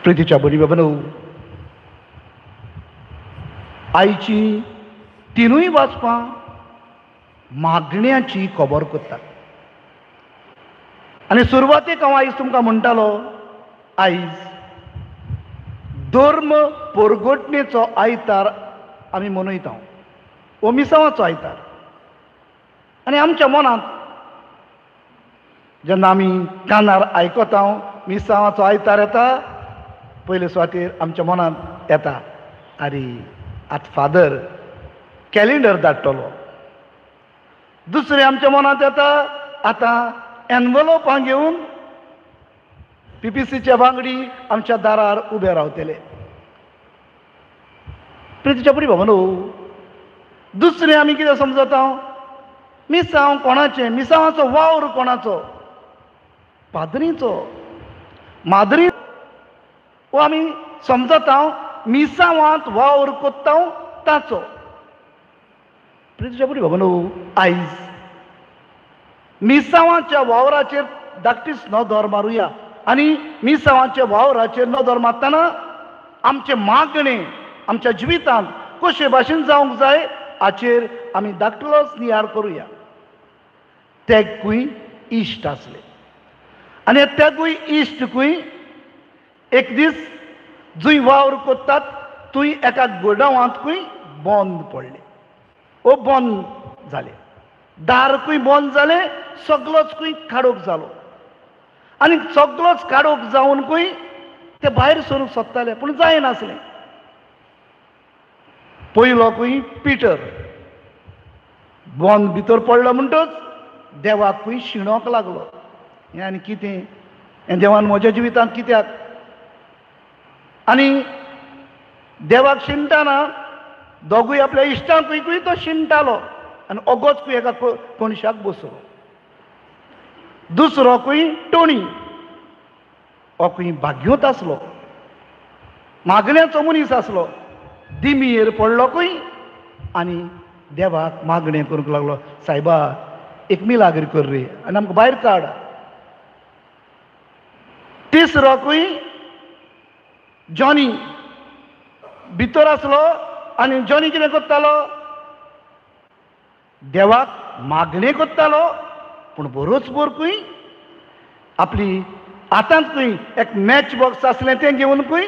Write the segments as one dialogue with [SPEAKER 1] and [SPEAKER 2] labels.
[SPEAKER 1] प्रितीच्या भयणी बाबांनो, आयची तिनूय वाचपां मागण्याची खबर करतात. आनी सुरवातेक हांव आयज तुमकां म्हणटालो, आयज धर्म पोरगोटणेचो आयतार आमी मनयता, हो मिसांवाचो आयतार. आनी आमच्या मनांत जेन्ना आमी कानार आयकता मिसांवाचो आयतार येता, पयले सुवातेर आमच्या मनांत येता, आरे आतां फादर कॅलेंडर धाडटलो. दुसरें आमच्या मनांत येता, आतां एनवलोपां घेवन पीपीसीचे वांगडी आमच्या दारार उबे रावतले. प्रितीच्या पुडी बाबा, दुसरें आमी कितें समजता, मिसांव कोणाचें, मिसांवाचो वावर कोणाचो, पाद्रीचो, माद्री. वो आमी समजता मिसांवांत वावर कोत्ता ताचो. प्रितीच्या पुडी बाबा, आयज मिसांवाच्या वावराचेर धाकटीच नदर मारुया. आनी मिसांवाच्या वावराचेर नदर मारतना आमचें मागणें आमच्या जिवितांत कशे भाशेन जावंक जाय हाचेर आमी धाकटलोच नियाळ करुया. तेगूय इश्ट आसले आनी तेगूय इश्टकूय एक दीस जंय वावर करतात थंय एका गोडावांतकूय बंद पडले, ओ बंद जाले, दारकूय बंद जालें, सगलोच कूय काडोक जालो. आनी सगलोच काडोक जावनकूय ते भायर सरूंक सोदताले पूण जायनासलें. पयलो कूय पिटर बंद भितर पडलो म्हणटच देवाकूय शिणोंक लागलो, हें आनी कितें हें देवान म्हज्या जिवितांत कित्याक. आनी देवाक शिणटाना दोगूय आपल्या इश्टांकूय तो शिणटालो आनी ओगोच कूय एका कोणशाक बसलो. दुसरो कूय टोणी, हो कूय भाग्योत आसलो, मागण्याचो मनीस आसलो, दिमीर पडलो कूय आनी देवाक मागणें करूंक लागलो, सायबा एक मिलाग्र कर रे आनी आमकां भायर काड. तिसरो कूय जॉनी भितर आसलो आनी जॉनी कितें करतालो, देवाक मागणें करतालो पूण बरोच बोरकूय आपली हातांत कूय एक मॅच बॉक्स आसलें तें घेवन कूय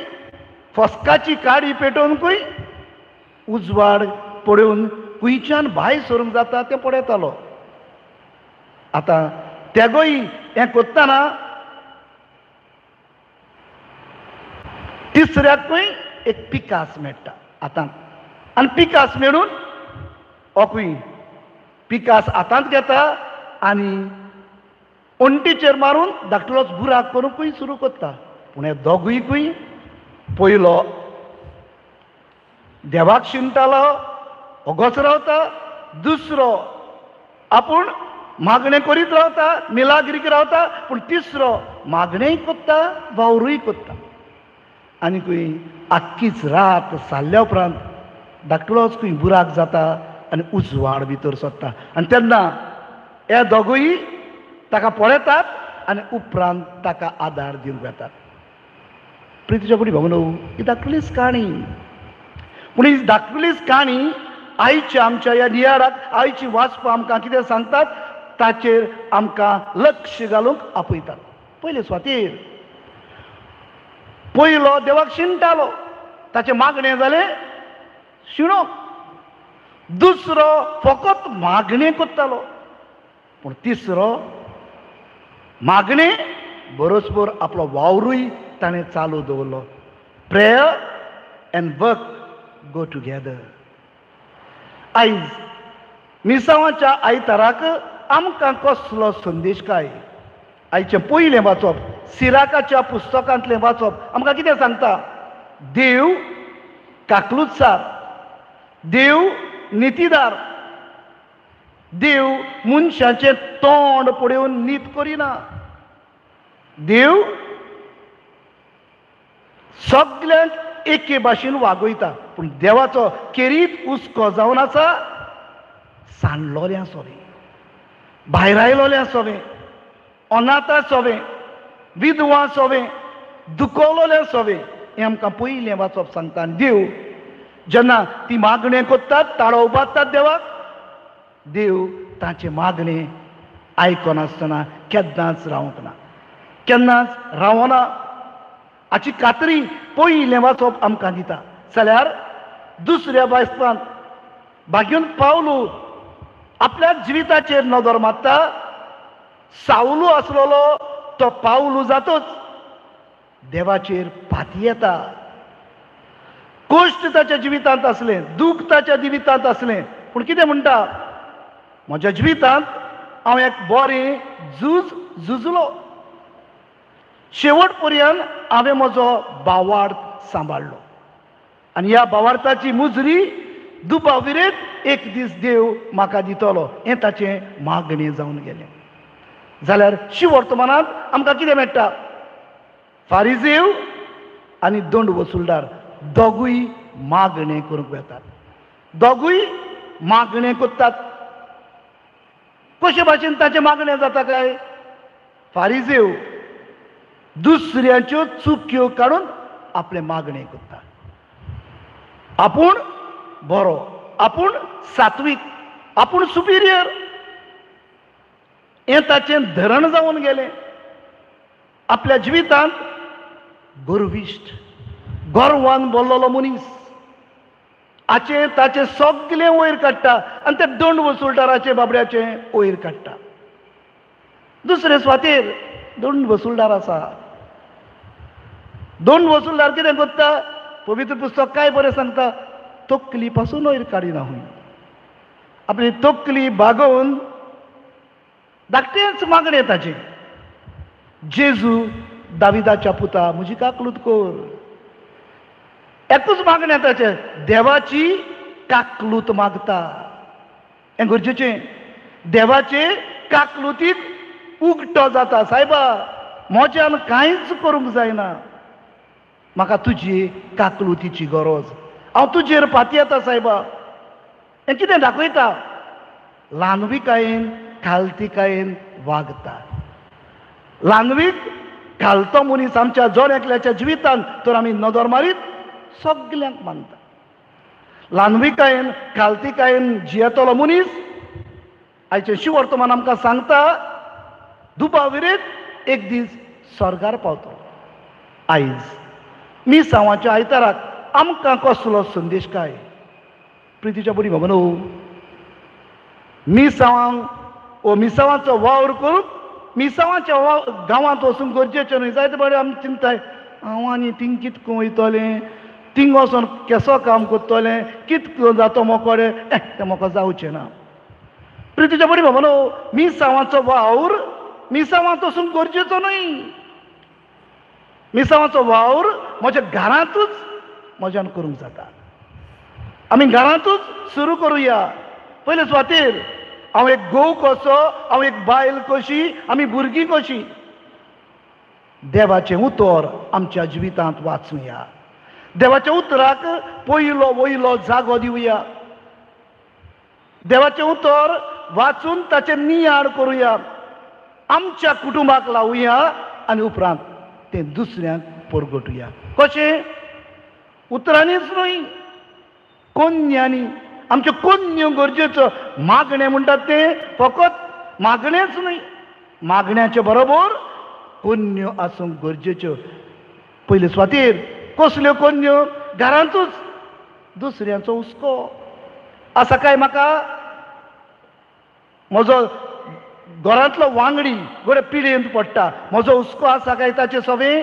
[SPEAKER 1] फस्काची काडी पेटोवन कूय उजवाड पळोवन खुंयच्यान भायर सरूंक जाता तें पळयतालो. आतां तेगोय हें करतना तिसऱ्याकूय एक पिकास मेळटा हातांत आनी पिकास मेळून ओकूय पिकास हातांत घेता आनी वण्टीचेर मारून धाकटलोच बुराक करूंकूय सुरू करता. पूण हे दोगूय पयलो देवाक शिणटालो ओगोच रावता, दुसरो आपूण मागणें करीत रावता, मिलाग्रीक रावता, पूण तिसरो मागणेंय करता वावरूय करता. आनी खंय आख्खीच रात सारल्या उपरांत धाकटलोच खंय बुराक जाता आनी उजवाड भितर सरता आनी तेन्ना हे दोगूय ताका पळयतात आनी उपरांत ताका आदार दिवंक वेतात. प्रितीच्या पुडी भावनो, ही धाकटुलीच काणी, पूण ही धाकटुलीच काणी आयच्या आमच्या ह्या नियाळाक, आयची वाचपां आमकां कितें सांगतात ताचेर आमकां लक्ष घालूंक आपयतात. पयले सुवातेर पयलो देवाक शिणटालो, ताचें मागणें जालें शिणोक. दुसरो फकत मागणें करतालो, पूण तिसरो मागणें बरोबर आपलो वावरूय ताणें चालू दवरलो. Prayer and work go together. आयज मिसांवाच्या आयताराक आमकां कसलो संदेश काय? आयचें पयलें वाचप सिराकाच्या पुस्तकांतलें वाचप आमकां कितें सांगता? देव काकलुतसार, देव नितीदार, देव मनशाचें तोंड पळोवन नीत करिना, देव सगल्यांक एके भाशेन वागयता. पूण देवाचो केरीत हुस्को जावन आसा सांडलोल्या सोबें, भायरायलोल्या सोबें, अनाथा सोबें, विधवा सोबें, दुखवलोलें सोवे हें आमकां पयलें वाचप सांगता. आनी देव जेन्ना ती मागणें करतात, ताळो उबारतात देवाक, देव ताचें मागणें आयकनासतना केन्नाच रावंक ना, केन्नाच रावना. हाची खात्री पयलें वाचप आमकां दिता. जाल्यार दुसऱ्या वाचपांत भाग्यून पावलू आपल्या जिविताचेर नदर मारता. सावलू आसलेलो तो पावलू जातच देवाचेर पातयेता. कश्ट ताच्या जिवितांत आसलें, दूख ताच्या जिवितांत आसलें, पूण कितें म्हणटा, म्हज्या जिवितांत हांव एक बरें झूज झुजलो, शेवट पर्यंत हांवें म्हजो भावार्थ सांबाळ्ळो आनी ह्या भावार्थाची मुजरी दुबाविरेत एक दीस देव म्हाका दितलो, हें ताचें मागणें जावन गेलें. जाल्यार शिवर्तमानांत आमकां कितें मेळटा? फारिजेव आनी दंड वसुलदार दोगूय मागणें करूंक वेतात, दोगूय मागणें करतात. कशे भाशेन ताचें मागणें जाता काय? फारिजेव दुसऱ्यांच्यो चुक्यो काडून आपलें मागणें करता. आपूण बरो, आपूण सात्वीक, आपूण सुपिरियर, हें ताचें धरण जावन गेलें. आपल्या जिवितांत गर्विश्ट, गर्वान बोल्लोलो मनीस हाचें ताचें सगलें वयर काडटा आनी ते दंड वसुलदाराचें बाबड्याचें वयर काडटा. दुसरे सुवातेर दंड वसुलदार आसा. दंड वसुलदार कितें करता? पवित्र पुस्तक काय बरें सांगता, तकली पासून वयर काडिना हूंय, आपली तकली बागोवन धाकटेंच मागणें ताचें, जेजू दाविदाच्या पुता म्हजी काकलूत कर. एकूच मागणें ताचें, देवाची काकलूत मागता. हें गरजेचें. देवाचे काकलुतीक उगटो जाता, सायबा म्हज्यान कांयच करूंक जायना, म्हाका तुजी काकलुतीची गरज, हांव तुजेर पातयेता सायबा. हें कितें दाखयता? ल्हानविकायेन खालतिकायेन वागता. ल्हानवीक घालतो मनीस आमच्या जण एकल्याच्या जिवितांत तर आमी नदर मारीत सगल्यांक मानता. ल्हानविकायेन खालतिकायेन जियेतलो मनीस आयचें शिवर्तमान आमकां सांगता दुबाविरेत एक दीस स्वर्गार पावतलो. आयज मिसांवाच्या आयताराक आमकां कसलो संदेश काय? प्रितीच्या बरी बाबा न्हू, मिसांवांक ओ मिसांवाचो वावर करून मिसांवाच्या गांवांत वचूंक गरजेचें न्हय. जायते बरें आमी चिंताय, हांव आनी थिंग कितको वयतलें, थिंग वचोन केसो काम करतलें, कितको जातो मोकोडे, तें म्हाका जावचें ना. प्रितीच्या बरी बाबा न्हू, मिसांवाचो वावर मिसांवांत वचूंक गरजेचो न्हय. मिसांवाचो वावर म्हज्या घरांतूच म्हज्यान करूंक जाता. आमी घरांतूच सुरू करुया. पयले सुवातेर हांव एक घोव कसो, हांव एक बायल कशी, आमी भुरगीं कशीं, देवाचें उतर आमच्या जिवितांत वाचुया. देवाच्या उतराक पयलो वयलो जागो दिवया. देवाचें उतर वाचून ताचें नियाळ करुया, आमच्या कुटुंबाक लावया आनी उपरांत तें दुसऱ्यांक परगटुया. कशें? उतरांनीच न्हय, कोन्यांनी. आमच्यो कोन्यो गरजेचो. मागणें म्हणटात तें फकत मागणेंच न्हय, मागण्याचे बरोबर कोन्यो आसूंक गरजेच्यो. पयले सुवातेर कसल्यो कोन्यो? घरांतूच दुसऱ्यांचो हुस्को आसा काय म्हाका? म्हजो घरांतलो वांगडी गोरे पिळयेंत पडटा, म्हजो हुस्को आसा काय ताचे सवे?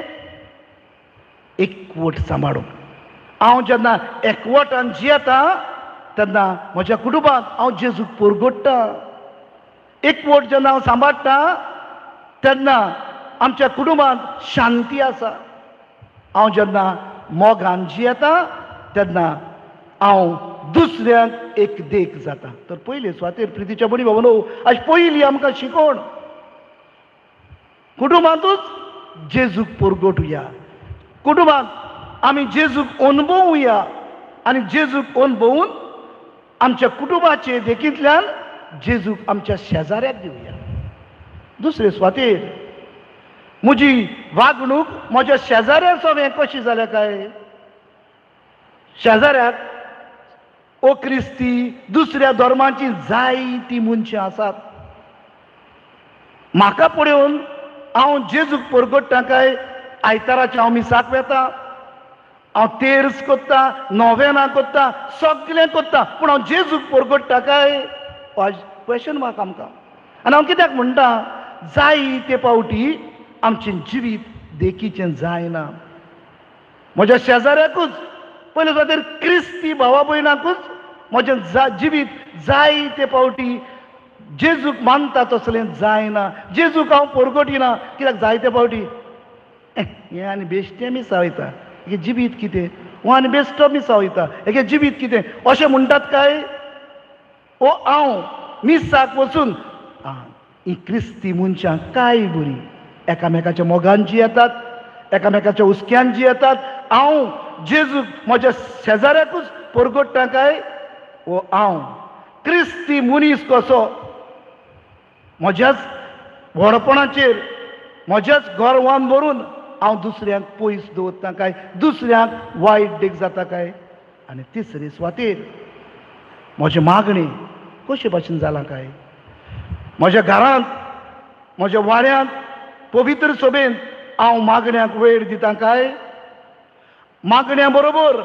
[SPEAKER 1] एकवट सांबाळूंक. हांव जेन्ना एकवटान जियेता तेन्ना म्हज्या कुटुंबांत हांव जेजूक परगट्टा. एकवट जेन्ना हांव सांबाळटा तेन्ना आमच्या कुटुंबांत शांती आसा. हांव जेन्ना मोगान जियेता तेन्ना हांव दुसऱ्यांक एक देख जाता. तर पयले सुवातेर प्रितीच्या बरी बाबा न्हू, आज पयली आमकां शिकोवण कुटुंबांतूच जेजूक परगटुया. कुटुंबांत आमी जेजूक अणभवुया आनी जेजूक अणभवून आमच्या कुटुंबाचे देखींतल्यान जेजूक आमच्या शेजाऱ्याक दिवया. दुसरे सुवातेर म्हजी वागणूक म्हज्या शेजाऱ्या सोबें कशी जाल्या काय? शेजाऱ्याक ओ क्रिस्ती दुसऱ्या धर्माची जायतीं मनशां आसात. म्हाका पळोवन हांव जेजूक परगट्टा काय? आयताराचें हांव मिसाक वेता, हांव तेर्स कोत्ता, नोवेनां कोत्ता, सगळें कोत्ता, पूण हांव जेजूक परगट्टा काय? क्वेशन मार्क आमकां. आनी हांव कित्याक म्हणटा, जायते फावटी आमचें जिवीत देखीचें जायना. म्हज्या शेजाऱ्याकूच पयले सुवातेर क्रिस्ती भावा भयणाकूच म्हजें जिवीत जायते फावटी जेजूक मानता तसलें जायना. जेजूक हांव परगटिना कित्याक जायते फावटी हें आनी बेश्टें मिसां वयता, हें जिवीत कितें, हो आनी बेश्टो मिसां वयता, हें जिवीत कितें अशें म्हणटात काय? ओ हांव मिसाक वचून ही क्रिस्ती मनशां काय बरी, एकामेकाच्या मोगान जियेतात, एकामेकाच्या हुस्क्यान जियेतात. हांव जेजूक म्हज्या शेजाऱ्याकूच परगट्टा काय? ओ हांव क्रिस्ती मनीस कसो म्हज्याच व्हडपणाचेर म्हज्याच गर्वान भरून हांव दुसऱ्यांक पयस दवरता काय? दुसऱ्यांक वायट देख जाता काय? आनी तिसरे सुवातेर म्हजें मागणें कशे भाशेन जालां काय? म्हज्या घरांत, म्हज्या वाड्यांत, पवित्र सभेंत हांव मागण्याक वेळ दिता काय? मागण्या बरोबर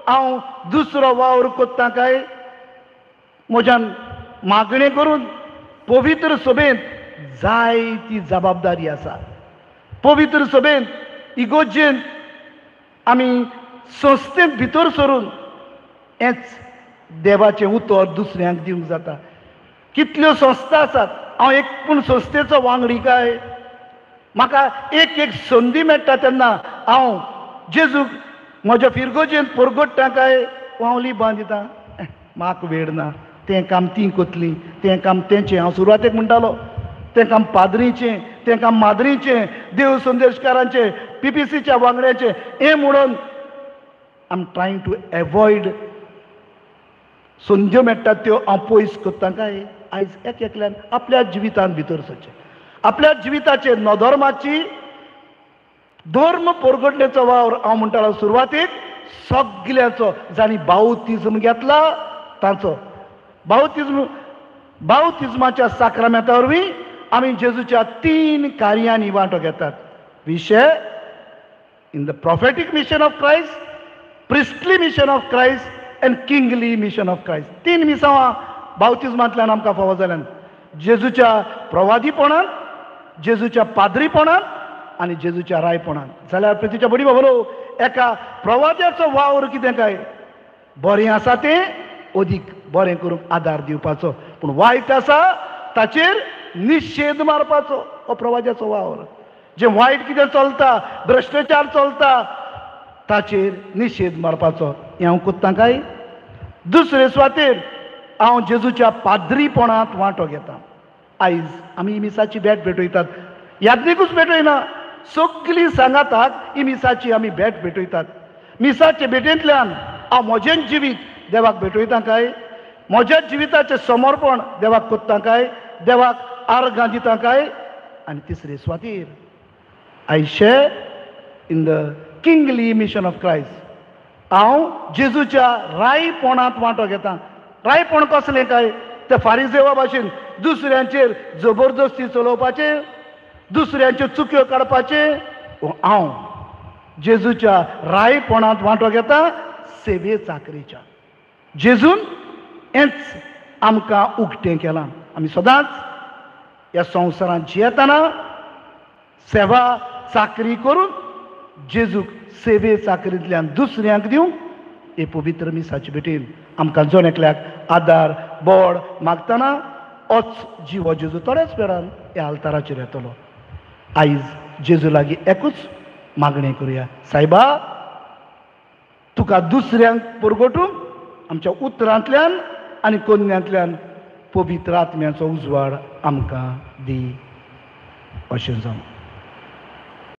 [SPEAKER 1] हांव दुसरो वावर कोत्ता काय? म्हज्यान मागणें करून पवित्र सभेंत जायती जबाबदारी आसा. पवित्र सभेंत इगोर्जेंत आमी संस्थेंत भितर सरून हेंच देवाचें उतर दुसऱ्यांक दिवंक जाता. कितल्यो संस्था आसात, हांव एक पूण संस्थेचो वांगडी काय? म्हाका एक एक संदी मेळटा तेन्ना हांव जेजूक म्हज्या फिरगोजेंत परगट्टा काय? हांव लिबां दिता, म्हाका वेळ ना, तें काम तीं कोतलीं, तें काम तेंचें. हांव सुरवातेक म्हणटालो तें काम पाद्रीचें, तें काम माद्रीचें, देव संदेशकारांचें, पीपीसीच्या वांगड्याचें, हें म्हणून I am trying to avoid संद्यो मेळटात त्यो हांव पयस करता काय? आयज एक एकल्यान आपल्या जिवितांत भितर सरचें, आपल्या जिविताचेर नदर मारची. धर्म परगटण्याचो वावर हांव म्हणटालो सुरवातेक सगल्यांचो, जांणी बाउतिज्म घेतला तांचो. बाउतिज्माच्या साक्रामेंता वरवीं आमी जेजूच्या 3 कार्यांनी वांटो घेतात. विशय in the prophetic mission of Christ, priestly mission of Christ and kingly mission of Christ. 3 मिसांवां बाउतिज्मांतल्यान आमकां फावो जाल्यान, जेजूच्या प्रवादीपणान, जेजूच्या पाद्रीपणान आनी जेजूच्या रायपणान. जाल्यार प्रितीच्या बडी बाबरो, एका प्रवाद्याचो वावर कितें काय? बरें आसा तें अदीक बरें करूंक आदार दिवपाचो, पूण वायट आसा ताचेर निशेध मारपाचो, हो प्रवाद्याचो वावर. जें वायट कितें चलता, भ्रश्टाचार चलता, ताचेर निशेध मारपाचो, हें हांव कोत्ता काय? दुसरे सुवातेर हांव जेजूच्या पाद्रीपणांत वांटो घेता. आयज आमी मिसाची भेट भेटयतात, यादनीकूच भेटयना, सगळीं सांगाताक ही मिसाची आमी भेट भेटयतात. मिसाचे भेटेंतल्यान हांव म्हजें जिवीत देवाक भेटयता काय? म्हज्या जिविताचें समर्पण देवाक कोत्ता काय? देवाक आर्गां दिता काय? आनी तिसरे सुवातेर I share in the kingly mission of Christ. हांव जेजूच्या रायपणांत वांटो घेता. रायपण कसलें काय? ते फारिजेवा भाशेन दुसऱ्यांचेर जबरदस्ती चलोवपाचें, दुसऱ्यांच्यो चुक्यो काडपाचें. हांव जेजूच्या रायपणांत वांटो घेता, सेवे चाकरीच्या. जेजून हेंच आमकां उक्तें केलां. आमी सदांच ह्या संवसारांत जियेतना सेवा चाकरी करून जेजूक सेवे चाकरींतल्यान दुसऱ्यांक दिवंक हे पवित्र मिसाचे भेटेन आमकां जण एकल्याक आदार बळ मागतना ओच जिवो जेजू थोड्याच वेळान ह्या आल्ताराचेर येतलो. आयज जेजू लागीं एकूच मागणें करुया, सायबा तुका दुसऱ्यांक परगटूंक आमच्या उतरांतल्यान आनी कोन्यांतल्यान पवित्र आत्म्याचो उजवाड आमकां दी. अशें जावं.